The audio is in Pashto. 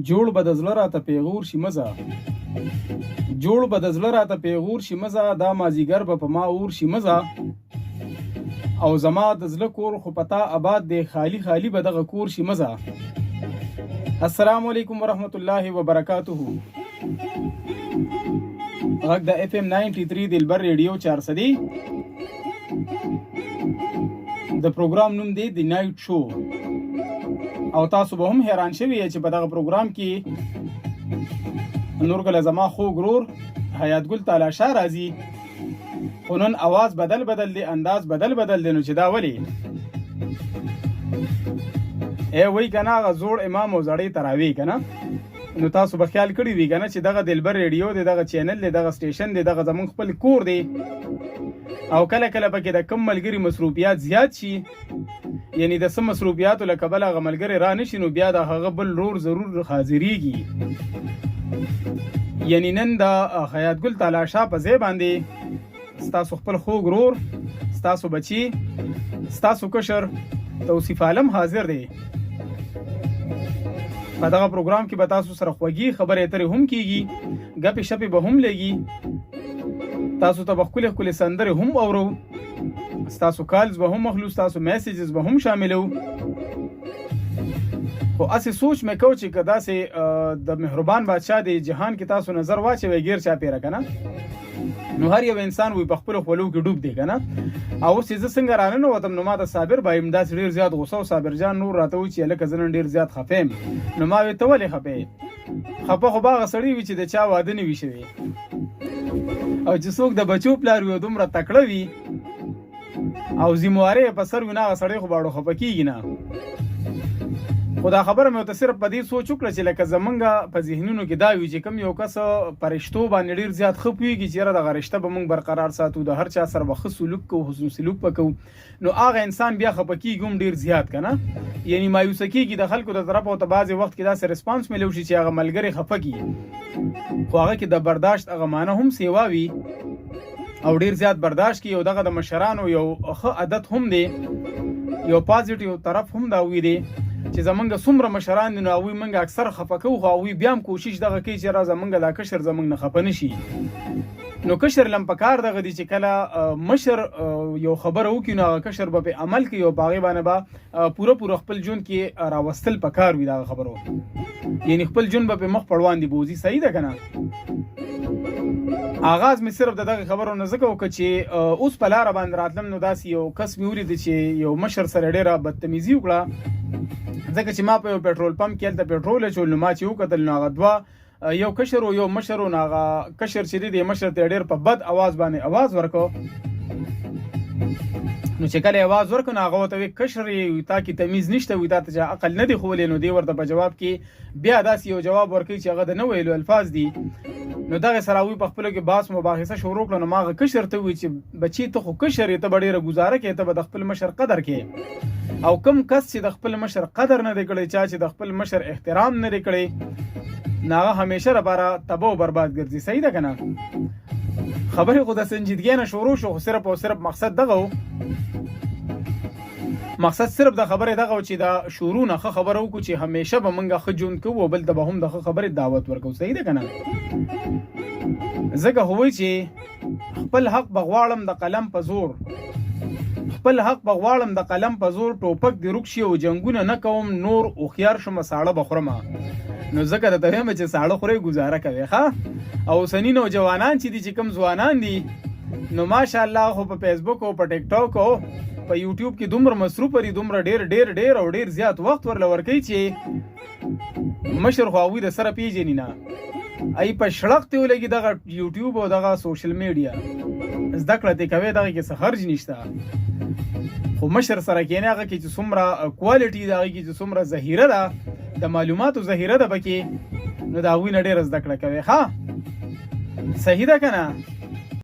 جوړ به د زړه راته پیغور شي مزه، جوړ به د زړه راته پیغور شي مزه، دا مازیګر به په ما اور شي مزه. او زما د زړه کور خو پتا آباد دی، خالی خالی به دغه کور شي مزه. السلام علیکم ورحمت الله وبرکاته. غږ د اف ام 93 دلبر ریډیو 400، د پروګرام نوم دی د نایټ شو. او تاسو به هم حیران شوي چې په دغه پروګرام کې نور کله زما خوږ ورور حیات ګل تعالی شاه راځي، خو نن اواز بدل بدل دی، انداز بدل بدل دی، نو چې دا ولې ای وای کنه، هغه زوړ امام او زړې تراوی کنه. نو تاسو به خیال کړی وي کنه چې دغه دلبر ریډیو دی، دغه چینل دی، دغه سټیشن دی، دغه زمونږ خپل کور دی. او کله کله پکې د کم ملګري مصروفیات زیات شي، یعنی د سم مصروفیاتو له کبله هغه ملګری را نشي، نو بیا د هغه بل رور ضرور حاضریږي. یعنی نن د حیات ګل تعالی شاه په ځای باندې ستاسو خپل خوږ رور، ستاسو بچی، ستاسو کشر توصیف عالم حاضر دی. په دغه پروګرام کې به تاسو سره خوږې خبرې اترې هم کیږي، ګپې شپې به هم لګي، تاسو ته به ښکلې ښکلې سندرې هم اورو، ستاسو calls به هم اخلو، ستاسو messages به هم شاملو. خو اسې سوچ مې کو چې که داسې د مهربان بادشاه د جهان کې تاسو نظر واچوئ غیر چاپېره که نه، نو هر یو انسان وي په خپلو خولو کې ډوب دی که نه. او اوس چې زه څنګه راننوتم، نو ما ته صابر بای هم داسې ډېر زیات غوسه او صابر جان نور راته وایي چې هلکه زه نن ډېر زیات خفه یم. نو ما وی ته ولې خفه یې؟ خفه خو به هغه سړی وي چې د چا واده نه وي شوی، او چې څوک د بچو پلار وي او دومره تکړه وي او ذمهوارۍ یې په سر وي، نو هغه سړی خو به اړو خفه کېږي نه. خو دا خبره مې ورته صرف په دې سوچ وکړه چې لکه زمونږ په ذهنونو کې دا وي چې کوم یو کس په رشتو باندې ډېر زیات ښه پوهېږي چې یاره دغه رشته به موږ برقرار ساتو، د هر چا سره به ښه سلوک کوو، حسن سلوک به کوو، نو هغه انسان بیا خپه کیږي هم ډیر زیات کنه، یعنی مایوسه کیږي د خلکو د طرفه او ته بعضې وخت کې داسې response ملو شي چې هغه ملګری خپه کی، خو هغه کې د برداشت هغه معنی هم سیوا وي او ډیر زیات برداشت کی. او دغه د مشرانو یو ښه عادت هم دی، یو positive طرف هم دا وی دی چې زمونږ څومره مشران دي، نو هغوی مونږ اکثر خفه کوو، خو هغوی بیا هم کوشش دغه کوي چې را زمونږ دا کشر زمونږ نه خفه نشي. نو کشر لم پکار دغه دي چې کله مشر یو خبره وکړي، نو هغه کشر به په عمل کوي او په هغې باندې به پوره پوره خپل ژوند کې راوستل پکار وي دغه خبرو، یعنی خپل ژوند به په مخ پړوان دي بوزي. صحیح ده که نه؟ آغاز مې صرف د دغه خبرو نه ځکه وکړ چې اوس په لاره باندې راتلم، نو داسې یو کس مې ولید چې یو مشر سره ډېره بدتمیزي وکړه، ځکه چې ما په یو پټرول پمپ کې هلته پټرول اچول، نو ما چې وکتل نو هغه دوه، یو کشر او یو مشر، نو هغه کشر چې دی د مشر ته ډېر په بد اواز باندې اواز ورکو. نو چې کله اواز ورکړ، نو هغه ورته وی کشر یې، تا کې تمیز نشته، وي تا ته چې عقل نه دی ښوولی. نو دی ورته په جواب کې بیا داسې یو جواب ورکوي چې هغه د نه ویلو الفاظ دي. نو دغه سره هغوی په خپلو کې باس مباحثه شروع کړه. نو ما هغه کشر ته وویل چې بچی ته خو کشر یې، ته به ډېره ګزاره کوې، ته به د خپل مشر قدر کوې، او کوم کس چې د خپل مشر قدر نه دی کړی، چا چې د خپل مشر احترام نه دی کړی، نو هغه همیشه لپاره تباه او برباد ګرځي. صحیح ده که نه؟ خبرې خو د سنجیدګۍ نه شروع شو، خو صرف او صرف مقصد دغه و، مقصد صرف د خبرې دغه و چې دا شروع نه ښه خبره وکړو چې همیشه به مونږ ښه ژوند کوو او بل ته به هم د ښه خبرې دعوت ورکوو. صحیح ده که نه؟ ځکه خو وایي چې خپل حق به غواړم د قلم په زور، خپل حق به غواړم د قلم په زور، ټوپک دې روک شي او جنګونه نه کوم نور، هوښیار شم ساړه به خورم. نو ځکه درته وایم چې ساړه خورې ګزاره کوې ښه. او اوسني نوجوانان چې دي، چې کوم ځوانان دي، نو ماشاءالله خو په فیسبوک او په ټیک ټاک او په یوټیوب کې دومره مصروف دي، دومره ډیر ډیر ډیر او ډیر زیات وخت ورله ورکوي چې مشر خو هغوی د سره پیژني نه، ای په شړق ته ولګي دغه یوټیوب او دغه سوشل میډیا، زده کړه ته کوي، دغه کې څه خرج نشته، خو مشر سره کینې هغه کې چې څومره quality ده، هغه کې چې څومره ذخیره ده، د معلوماتو ذخیره ده پکې، نو د هغوی نه ډېره زده کړه کوي. ښه صحیح ده که نه؟